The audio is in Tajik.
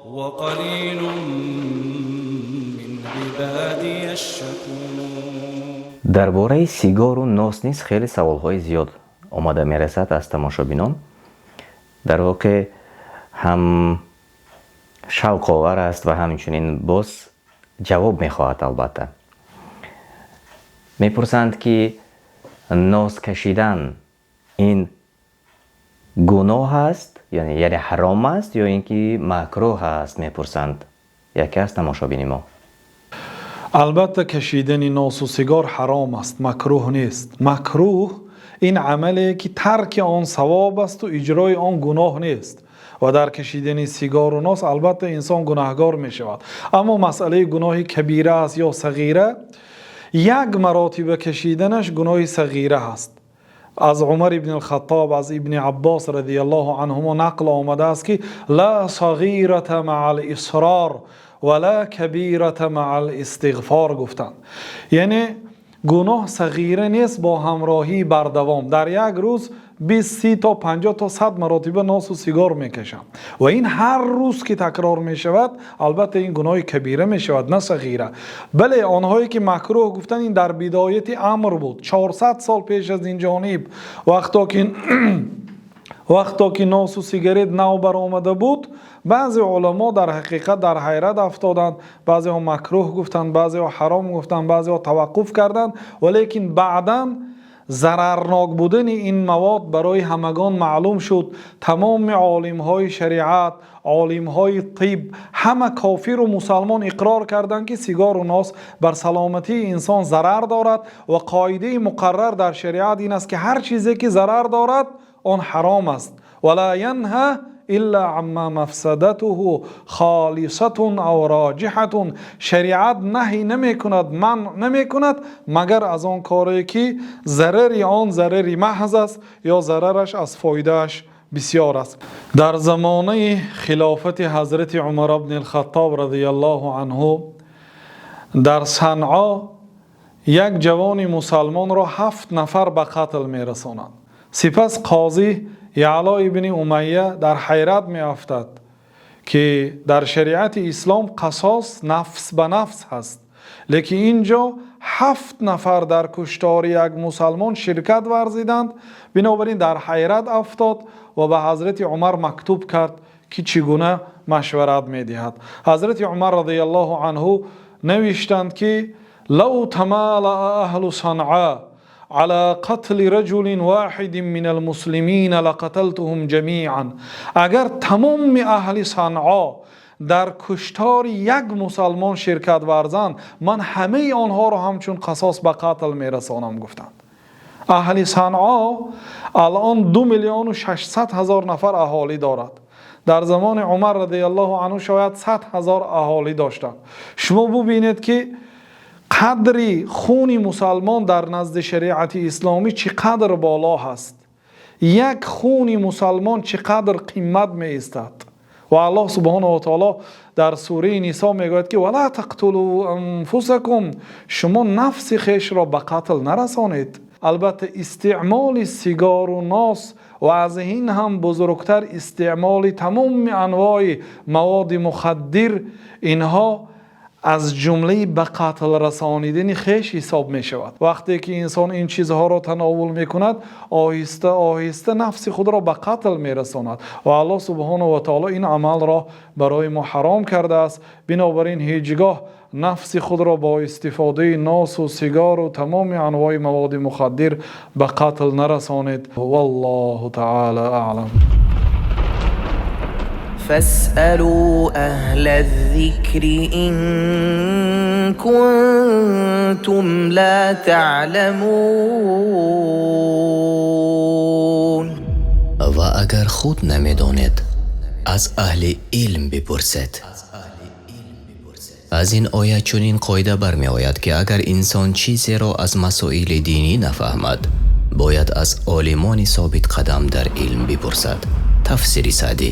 وقليل من عبادي الشكور. Дар бораи сигору нос низ хеле саволҳои зиёд омада мерасад аз тамошобинон. Дар воқеъ ҳам шавқовар аст ва ҳамчунин боз ҷавоб мехоҳад. Албатта, мепурсанд, ки нос кашидан ин гуноҳ аст, яъне ҳаром аст ё ин ки макрӯҳ аст, мепурсанд яке аз тамошобини мо. Албатта, кашидани носу сигор ҳаром аст, макрӯҳ нест. Макрӯҳ ин амале, ки тарки он савоб асту иҷрои он гуноҳ нест. Ва дар кашидани сигору нос, албатта, инсон гунаҳгор мешавад, аммо масъалаи гуноҳи кабира аст ё сағира, як маротиба кашиданаш гуноҳи сағира ҳаст. Аз Умар ибни Хаттоб, аз Ибни Аббос радиаллоҳу анҳумо нақл омадааст, ки لا صغيرة مع الإصرار ولا كبيرة مع الاستغفار гуфтанд. Яъне гуноҳ сағира нест бо ҳамроҳии бардавом. Дар як рӯз 20, 30 то 50 то 100 маротиба носу сигор мекашам ва ин ҳар рӯз ки такрор мешавад, албатта, ин гуноҳи кабира мешавад, на сағира. Бале, онҳое ки макрӯҳ гуфтанд, ин дар бидояти амр буд, 400 сол пеш аз ин ҷониб, вақто ки носу сигарет нав баромада буд. Баъзе уламо дар ҳақиқат дар ҳайрат афтоданд, баъзеҳо макрӯҳ гуфтанд, баъзеҳо ҳаром гуфтанд, баъзеҳо таваққуф карданд. Валекин баъдан зарарнок будани ин мавод барои ҳамагон маълум шуд. Тамоми олимҳои шариат, олимҳои тиб, ҳама кофиру мусалмон иқрор карданд, ки сигору нос бар саломатии инсон зарар дорад. Ва қоидаи муқаррар дар шариат ин аст, ки ҳар чизе ки зарар дорад, он ҳаром аст. ولا ينهى إلا عما مفسدته خالصة أو راجحة. Шариат наҳй намекунад, манъ намекунад, магар аз он коре, ки зарари он зарари маҳз аст ё зарараш аз фоидааш бисёр аст. Дар замонаи хилофати ҳазрати Умар бни Лхаттоб радиаллоҳу анҳу дар Санъо як ҷавони мусалмонро ҳафт нафар ба қатл мерасонанд. Сипас қозӣ Яъло ибни Умайя дар ҳайрат меафтад, ки дар шариати ислом қасос нафс ба нафс ҳаст, лекин ин ҷо ҳафт нафар дар куштори як мусалмон ширкат варзиданд. Бинобар ин дар ҳайрат афтод ва ба ҳазрати Умар мактуб кард, ки чӣ гуна машварат медиҳад. Ҳазрати Умар радиаллоҳу анҳу навиштанд, ки لو تمالأ أهل صنعاء على قتل رجل واحد من المسلمين لقتلتهم جميعا. Агар тамоми аҳли Санъо дар куштори як мусалмон ширкат варзанд, ман ҳамаи онҳоро ҳамчун қасос ба қатл мерасонам, гуфтанд. Аҳли Санъо алон 2 600 000 нафар аҳолӣ дорад. Дар замони Умар радиаллоҳу анҳу шояд 100 000 аҳолӣ доштанд. Шумо бубинед, ки қадри хуни мусалмон дар назди шариати исломӣ чӣ қадр боло ҳаст, як хуни мусалмон чӣ қадр қимат меистад. Ва Аллоҳ субҳонаҳу ва таоло дар сураи Нисо мегӯяд, ки ولا تقتلوا أنفسكم, шумо нафси хешро ба қатл нарасонед. Албатта, истеъмоли сигору нос ва аз ин ҳам бузургтар истеъмоли тамоми анвои маводи мухаддир, инҳо аз ҷумлаи ба қатл расонидани хеш ҳисоб мешавад. Вақте ки инсон ин чизҳоро тановул мекунад, оҳиста оҳиста нафси худро ба қатл мерасонад. Ва Аллоҳ субҳонаҳу ва таоло ин амалро барои мо ҳаром кардааст. Бинобар ин ҳеҷ гоҳ нафси худро бо истифодаи носу сигору тамоми анвои маводи мухаддир ба қатл нарасонед. والله تعالى أعلم. فاسألوا أهل الذكر إن كنتم لا تعلمون. Ва агар худ намедонед, аз аҳли илм бипурсед. Аз ин оят чунин қоида бармеояд, ки агар инсон чизеро аз масоили динӣ нафаҳмад, бояд аз олимони собитқадам дар илм бипурсад. Тафсири Саъдӣ.